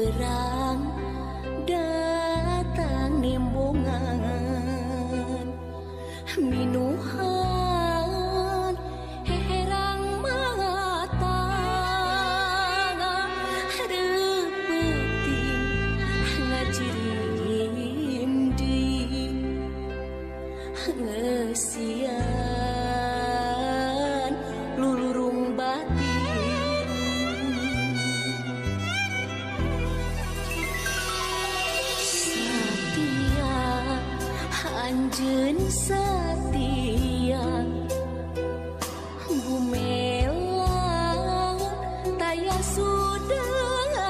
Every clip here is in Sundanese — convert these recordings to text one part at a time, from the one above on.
Herang datang nembongan minuhan herang mata repeting ngajirim deui ngeusian lulurung batin. Anjeun satia gumela taya sudana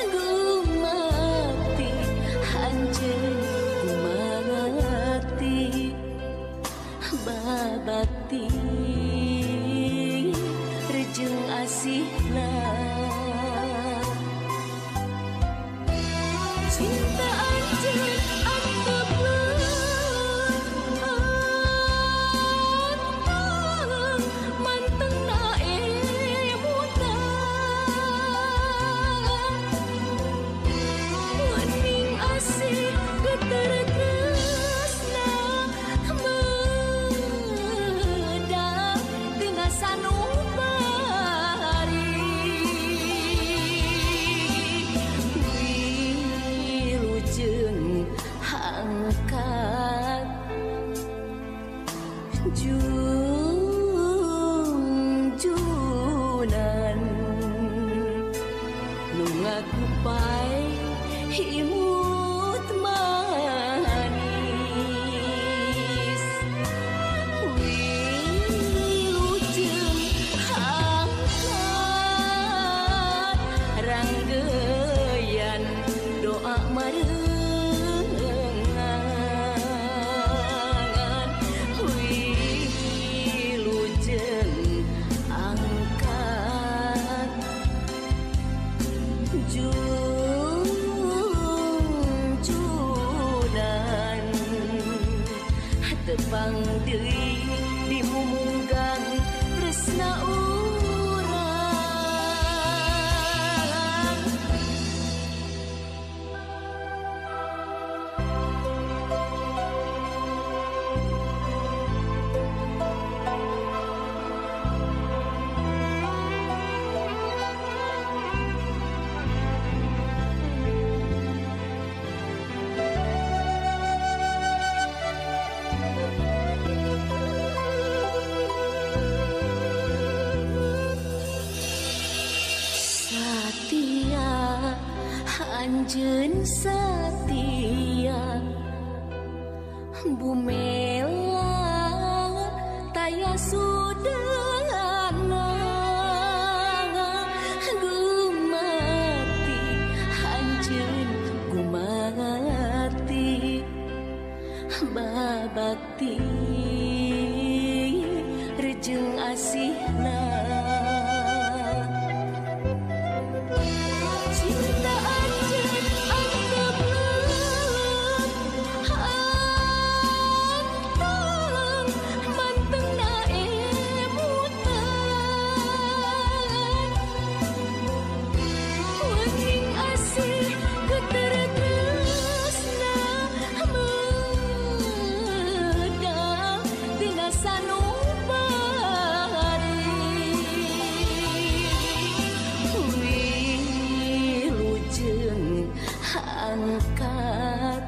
gumati anjeun gumati babati rejeng asihna cinta anjeun antep anteng mantengna emutan wening asih geter tresna medang tina sanubari. Wilujeng angkat jungjunan nu ngakupai imut manis. Wilujeng angkat ranggeyan doa marengan wilujeng angkat jungjunan tepang deui dimumunggang tresna urang. Satia anjeun satia bumela taya sudana gumati anjeun gumati babati rejeng asihna. Cinta anjeun antep anteng mantengna emutan wening asih geter tresna medang tina sanubari. Wilujeng angkat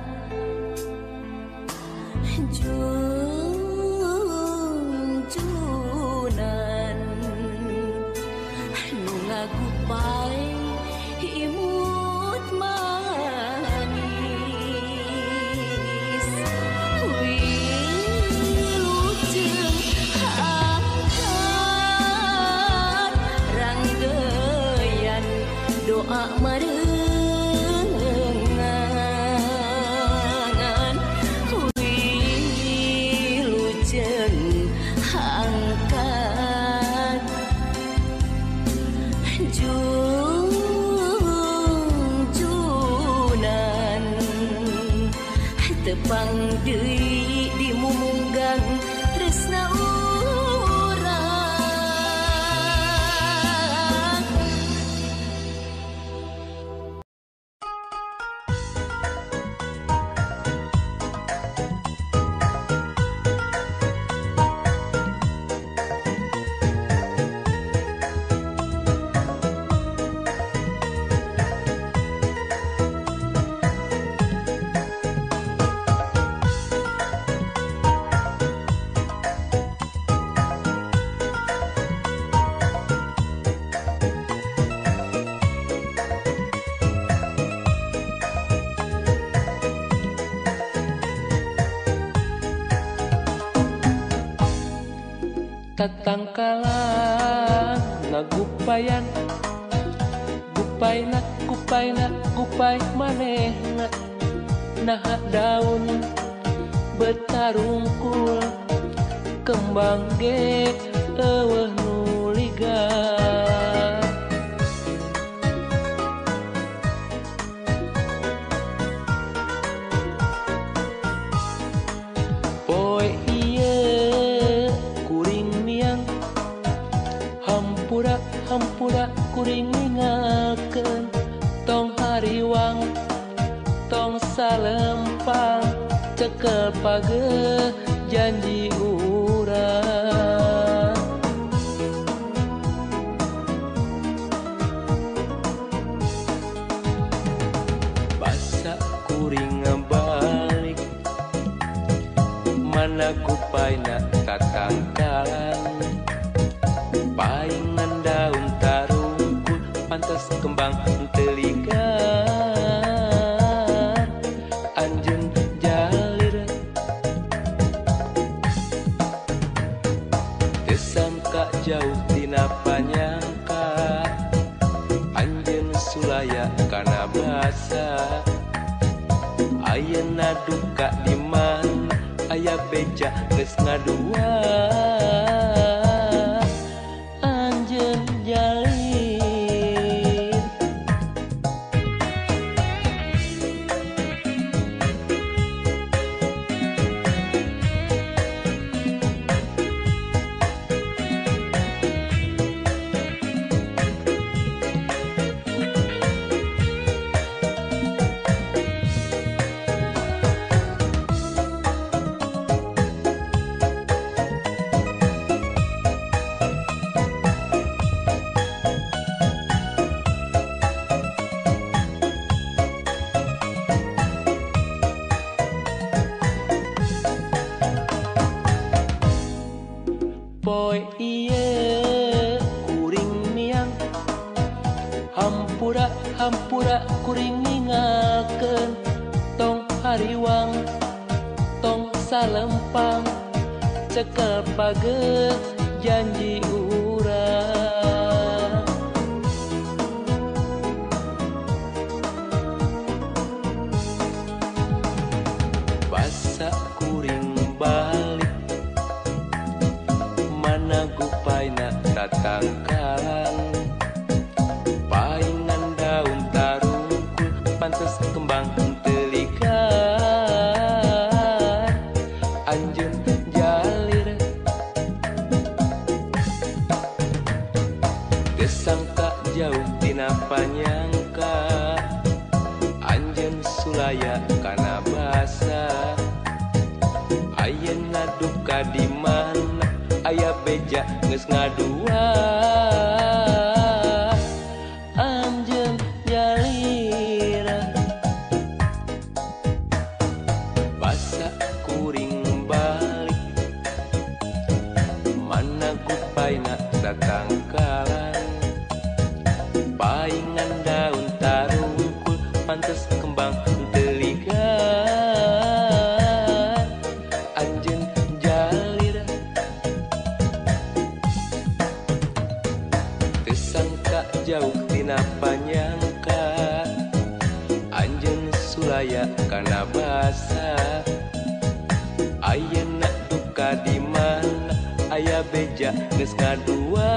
jungjunan nu ngagupai imut manis. Wilujeng angkat ranggeyan doa marengan wilujeng angkat jungjunan tepang deui dimumunggang tresna urang. Tatangkalan ngagupayan gupaina gupaina gupay manehna naha daun betarungkul kembang ge eueuh nu ligar. Poe ieu kuring miang hampura hampura kuring ningalkeun tong hariwang tong salempang cekel pageuh janji urang. Basa kuring ngabalik mana kupaina tatangkalan paingan daun tarungkul pantes kembang teu ligar. Anjeun jalir teu sangka jauh tina panyangka anjeun sulaya kana basa ayeuna duka di mana aya beja geus ngadua anjeun jalir. Poe ieu kuring miang hampura hampura kuring ningalkeun tong hariwang tong salempang cekel pageuh janji urang. Basa kuring balik mana gupaina tatangkalan paingan daun tarungkul pantes kembang teu ligar. Anjeun jalir teu sangka jauh tina panyangka anjeun sulaya kana basa ayeuna duka di mana aya beja geus ngadua anjeun jalir. Basa kuring balik mana gupaina tatangkalan paingan daun tarungkul pantes kembang teu ligar. Anjeun jalir teu sangka jauh tina panyangka anjeun sulaya kana basa ayeuna duka di mana aya beja geus ngadua.